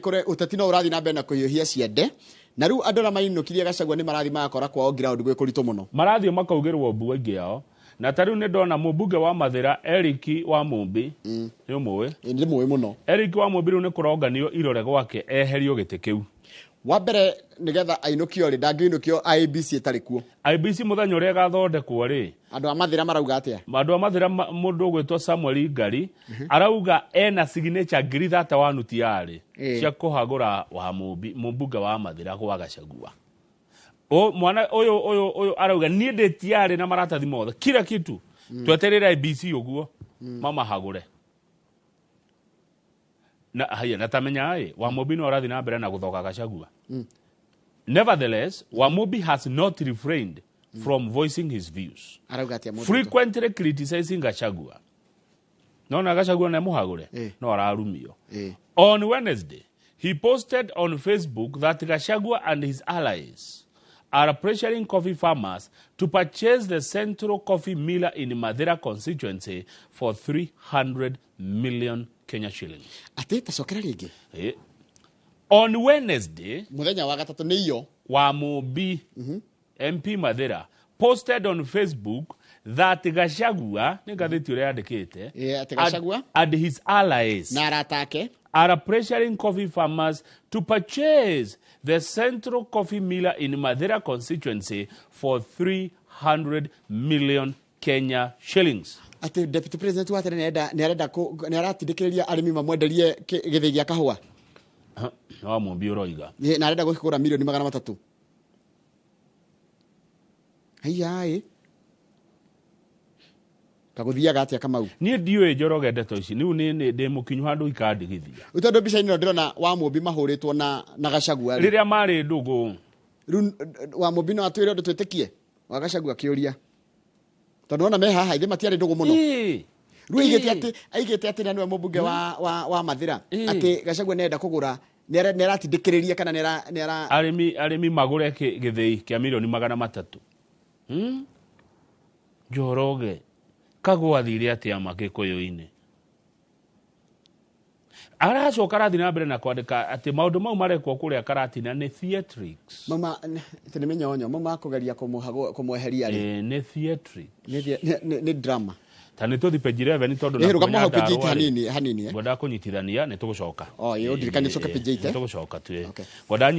Kũre ũteti no ũrathiĩ na mbere na kũhiũhia ciande, na rĩu andũ arĩa mainũkirie Gachagua nĩ marathiĩ magakora kwao ground gwĩ kũritũ mũno. Marathiĩ makaugĩrwo mbu aingĩ ao, na ta rĩu nĩ ndona mũmbunge wa Mathĩra Eric wa Mũmbi, nĩ ũmũĩ? Ĩ, nĩ ndĩmũĩ mũno. Eric wa Mũmbi rĩu nĩ kũronganio irore gwake eherio gĩtĩ kĩu. Wa mbere nĩgetha ainũkio rĩ, ndangĩinũkio IEBC ĩtarĩ kuo. IEBC mũthenya ũrĩa ĩgathondekwo rĩ, Andũ a Mathĩra marauga atĩa? Andũ a Mathĩra mũndũ ũgwĩtwo Samuel Ngari arauga ena signature 31,000 tiarĩ cia kũhagũra wa Mũmbi, mũmbunge wa Mathĩra gwa Gachagua. O, mwana ũyũ ũyũ ũyũ arauga niĩ ndĩ tiarĩ na maratathi mothe kila kitu, tweterere IEBC ũguo mamahagũre. Na haya, na tamenya ĩ Wamũmbi no arathiĩ na mbere na gũthoga Gachagua. Nevertheless, Wamũmbi has not refrained from voicing his views, Arauga atĩa mũndũ? frequently criticizing Gachagua. Nona Gachagua nĩ mũhagũre, no ararumio. On Wednesday, he posted on Facebook that Gachagua and his allies are pressuring coffee farmers to purchase the Central Coffee Miller in Mathira constituency for 300 million Kenya shillings. Atĩ tacokera rĩngĩ. On Wednesday, Mũthenya wa gatatũ nĩ iyo. Wamũmbi, MP Mathira, posted on Facebook that Gachagua, nĩ ngathĩti ũrĩa yandĩkĩte, Atĩ Gachagua and his allies na arata ake are pressuring coffee farmers to purchase the Central Coffee Miller in Mathira constituency for 300 million Kenya shillings. Atĩ deputy president wa tene nĩarenda nĩarenda nĩ aratindĩkĩrĩria arĩmi mamwenderie gĩthĩi gĩa kahũa. Wamũmbi ũroiga. Na arenda gũkĩgũra mirioni 300. Haiya ĩ, kagũthiaga atĩa, Kamau? Niĩ ndiũĩ, Njoroge, ndeto ici rĩu nĩ ndĩ mũkinyu handũ ikandigithia. Rĩu tondũ mbica-inĩ ĩno ndĩrona Wamũmbi mahũrĩtwo na Gachagua rĩ. Rĩrĩa marĩ ndũgũ. Rĩu Wamũmbi no atwĩre ũndũ twĩtĩkie wa Gachagua kĩũria, tondũ wona me haha ithe matiarĩ ndũgũ mũno. Rĩu aigĩte atĩ na nĩwe mũmbunge wa Mathĩra, atĩ Gachagua nĩarenda kũgũra, nĩaratindĩkĩrĩria kana nĩara Arĩmi magũre gĩthĩi kĩa mirioni 300. Njoroge, kagwathire atĩa Magĩkũyũ-inĩ? Aracoka arathiĩ na mbere na kwandĩka atĩ maũndũ mau marekwo kũrĩa Karatina nĩ theatrics. Mauma atĩ nĩ mĩnyonyo mauma kũgeria kũmweheria rĩ. Nĩ theatrics. Nĩ drama. Ta nĩ tũthi page 11 tondũ Ĩ, rũgama hau page 8 Nyandarũa rĩ, hanini hanini. Ngwendaga kũnyitithania, nĩ tũgũcoka. Oh, ĩ, ũndirikanie ũcoke page 8, eh? Nĩ tũgũcoka tu. Okay. Ngwendaga